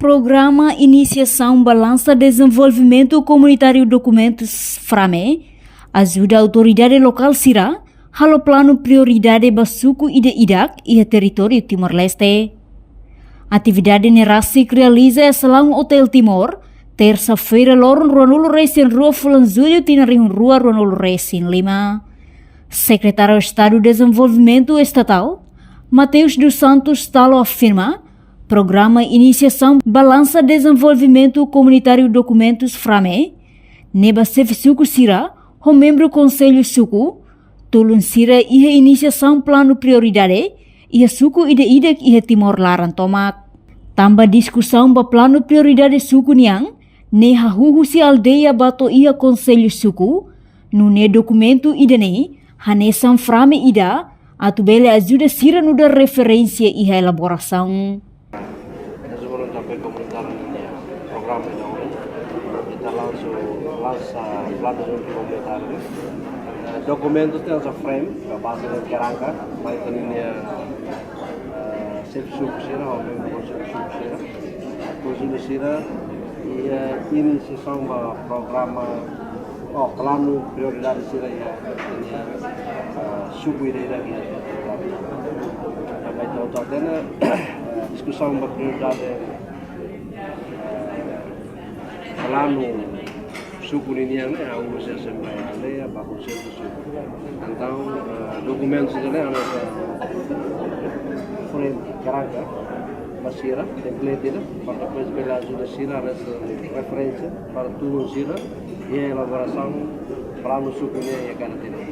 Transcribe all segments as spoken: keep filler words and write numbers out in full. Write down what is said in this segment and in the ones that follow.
Programa Inisiasaun Balansa Dezenvolvimentu Komunitáriu Dokumentus, FRAME, ajuda autoridade lokál sira halo planu prioridade ba suku ida-idak iha territóriu Timor-Leste. Atividade ne'e rasik realiza iha Salaun Hotel Timor, tersa-feira loron ruanulu-resin-rua fulan Jullu tinan rihun rua ruanulu-resin-lima. Sekretáriu Estadu Dezenvolvimentu Estatál, Mateus dos Santos Talo afirma, Programa Inisiasaun Balansa Dezenvolvimentu Komunitáriu Dokumentus, FRAME, ne'e ba xefe suku sira ho membru Konsellu Suku, tulun sira iha inisiasaun planu prioridade iha suku ida-idak iha Timor laran tomak. Tanba diskusaun ba planu prioridade suku nian ne'e hahú husi aldeia ba to'o iha Konsellu Suku, nune'e dokumentu ida-ne'e hanesan FRAME ida atu bele ajuda sira nu'udar referénsia iha elaborasaun. Ita sebelum sampai komunitar ini, ya, programa ini, ita langsung lansa planu komunitar. Eh, dokumentu ita lansa FRAME, ba baze kerangka, mai ke ninia, eh, xefe suku sira, ou membru Konsellu Suku sira. Konsellu sira, iha inisiasaun ba programa, oh, planu prioridade sira iha, iha, eh, suku ida-idak iha. Tanba ita hotu hatene, eh, diskusaun ba prioridade, eh, planu suku ninian ne'e, hahú husi Asembleia Aldeia ba Konsellu Suku. Entaun, eh, dokumentu sira-ne'e hanesan FRAME kerangka ba sira, template ne'e, para depois bele ajuda sira hanesan referénsia para tulun sira iha elaborasaun planu suku nian iha kada tempu.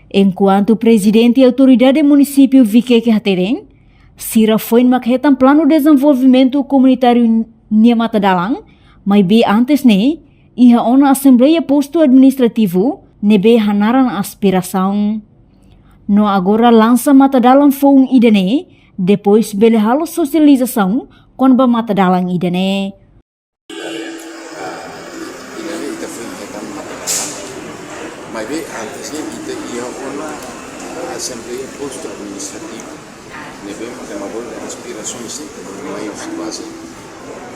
Enkuantu Prezidente Autoridade Munisípiu Vikeke hateten, sira foin mak hetan planu dezenvolvimentu komunitáriu nia matadalan, maibé antes ne'e, iha ona asembleia postu administrativu ne'ebé hanaran aspirasaun. No agora lansa matadalan foun ida-ne'e, depois bele halo sosializasaun kona-ba matadalan ida-ne'e. Ah, ida-ne'e ita foin hetan matadalan. Maibé antes ne'e ita iha ona asembleia postu administrativu. Ne'ebé mak ema bolu aspirasaun sira, ita bolu mai husi baze.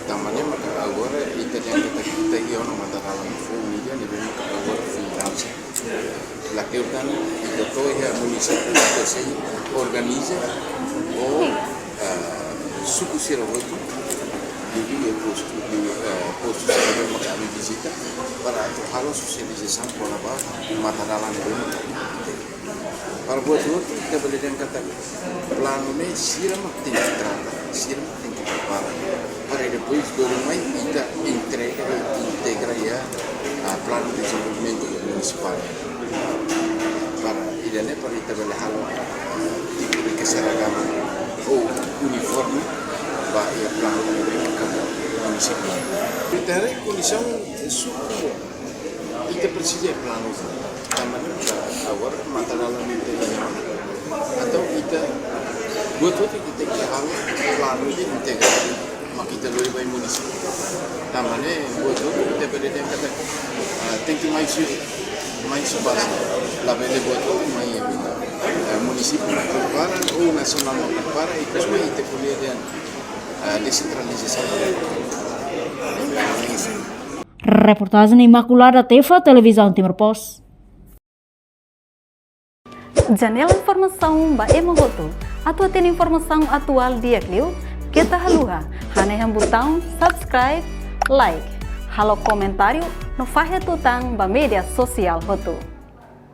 Tanba ne'e maka agora ita dehan katak ita iha ona matadalan foun ida, ne'ebé maka agora foin lansa. Lakleur tan ita to'o iha munisípiu, ita sei organiza ho, ah, suku sira hotu, liuliu iha postu, liuliu, ah, postu sira ne'ebé maka ami vizita, para atu halo sosializasaun kona-ba matadalan ne'ebé maka. Para buat hotu, ita bele dehan katak planu ne'e sira mak tenke trata, sira mak tenke prepara. Para depois dolu mai ita entrega, integra iha, ah, planu dezenvolvimentu munisipál. Para ida-ne'e para ita bele halo, ah, tipu de keseragaman ou uniforme ba iha planu munisipál. Ita haree kondisaun suku ita presiza planu. Tanba ne'e agora matadalan ita iha ona. Entaun ita buat hotu ita tenke halo planu ida integradu. Mak ita lori ba iha munisípiu. Tanba ne'e buat hotu ita bele dehan katak, ah, tenke mai husi, mai husi baze. Labele buat hotu mai iha, ah, munisípiu mak prepara ou nasionál mak prepara, i depois mai ita ko'alia dehan, ah, desentralizasaun. Reportajen Imaculada Tefa, Televizaun Timor Post. Janela informasaun ba ema hotu. Atu hatene informasaun atuál di'ak liu, keta haluha hanehan butaun subscribe, like, halo komentáriu no fahe tutan ba média sosiál hotu.